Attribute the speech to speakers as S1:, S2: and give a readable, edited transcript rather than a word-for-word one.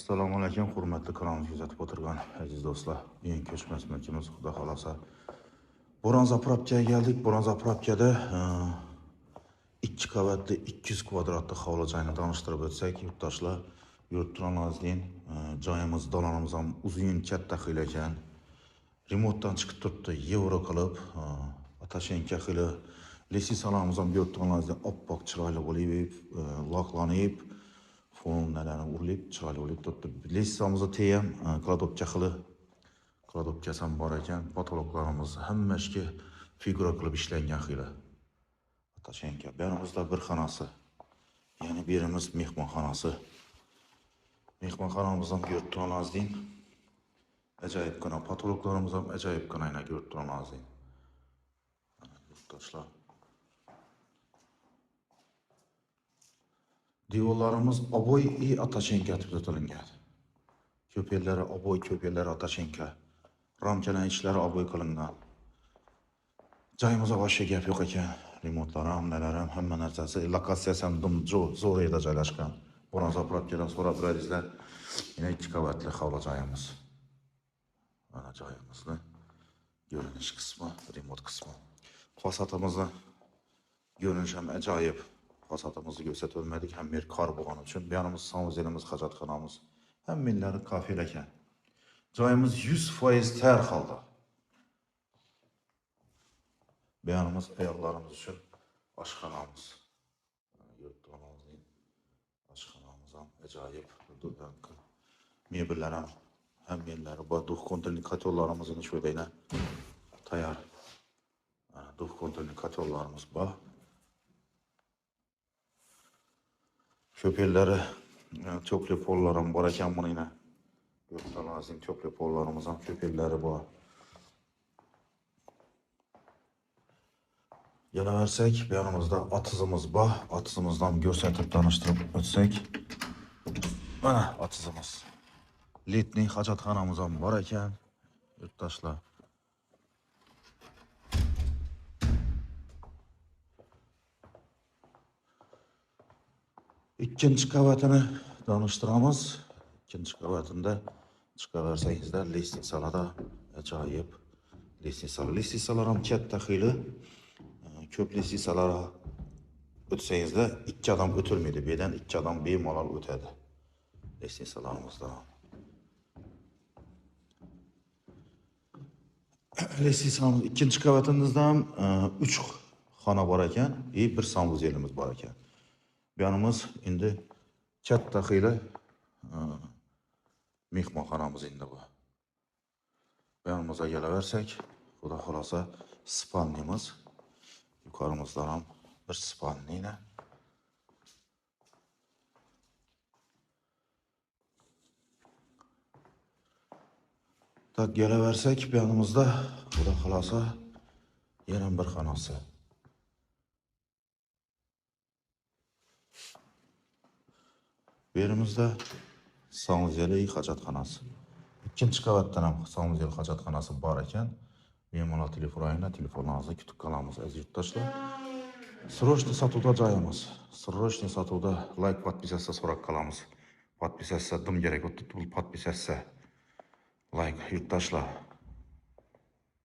S1: Assalomu alaykum, hurmatli kanalimizni kuzatib o'tirgan aziz do'stlar. Eng ko'chmas mulkimiz, xudo xolasa, Boran zapravkaga keldik. Boran zapravkada 2 qavatli 200 kvadratli hovli joyini tanishtirib o'tsak, yurtdoshlar, yurt turanlaringizdan joyimiz, dalanimiz ham uzun, katta xil ekan. Remontdan chiqib turibdi, yevro qilib, atashenka xili. Lesisalarimiz ham ko'rib turganlaringizdek oppoq chiroyli bo'lib, loklanib, fonlarni urilib, chiroyli bo'lib turibdi. Lesisamizda teyam kladovka xili, kladovkasi ham bor ekan. Potoloklarimiz hamma ishga figura qilib ishlangan xili. Atashenka. Bu yanimizda bir xonasi. Ya'ni bu yerimiz mehmonxonasi. Mehmonxonamizdan ko'rib turganlaringizdek ajoyibgina potoloklarimiz ham ajoyibgina aynan ko'rib turganlaringizdek. Yurtdoshlar. Divorlarimiz oboy i atashenka tuzatilgan. Ko'p yerlari oboy, ko'p yerlari atashenka. Ramkalar ichlari oboy qilingan. Joyimizda boshqa gap yo'q ekan. Remontlar ham, nelar ham, hamma narsasi, lokatsiyasi ham dim zo'r yerda joylashgan. Boran zapravkadan so'rab biladingizlar. Yana 2 qavatli hovli joyimiz. Mana joyimizni ko'rinish qismi, remont qismi. Fasadimizni ko'rinishi ham ajoyib. Fasadimizni ko'rsatib o'tmadik, hamma yer qor bo'lgani uchun. Bu yanimiz sanuzelimiz, hojatxonamiz, hammalari kafel ekan. Joyimiz 100% tayyor holda. Bu yanimiz ayollarimiz uchun oshxonamiz. Oshxonamiz ham ajoyib. Mebellar ham hammalari bor. Двухконтурный kotellarimizni shundayna tayyor. Двухконтурный kotellarimiz bor. Ko'p yerlari topli pollar ham bor ekan buningla. Yo'qdan topli pollarimiz ham ko'p yerlari bor. Kelaversak, bu yanimizda otizimiz bor. Otizimizdan ko'rsatib tanishtirib o'tsak. Mana otizimiz. Letniy hojatxonamiz ham bor ekan, yurtdoshlar. Ikkinchi qavatini tanishtiramiz. Ikkinchi qavatida chiqaversangizlar, lestnitsalarda ajoyib lestnitsalar. Lestnitsalar ham katta xili. Ko'p lestnitsalar o'tsangizlar, 2 odam o'tilmaydi. Bu yerdan 2 odam bemalol o'tadi. Lestnitsalarimizdan. Lestnitsamiz ikkinchi qavatimizda ham 3 xona bor ekan, 1 sanuzelimiz bor ekan. Bu yanimiz endi katta xili mehmonxonamiz endi bu. Bu yanimizga kelaversak, xudo xolasa spalnimiz. Yuqorimizdan ham bir spalnina. Tak kelaversak, bu yanimizda xudo xolasa yana bir xonasi. Bu yerimizda sanuzeli hojatxonasi. Ikkinchi qavatdan ham sanuzel hojatxonasi bor ekan. Bemalol telefon rayonida telefonlaringizni kutib qolamiz aziz yurtdoshlar. Срочно sotuvda joyimiz. Срочно sotuvda like, podpisatsiya so'rab qolamiz. Podpisatsiya dim kerak o'tdi, podpisatsiya. Like yurtdoshlar.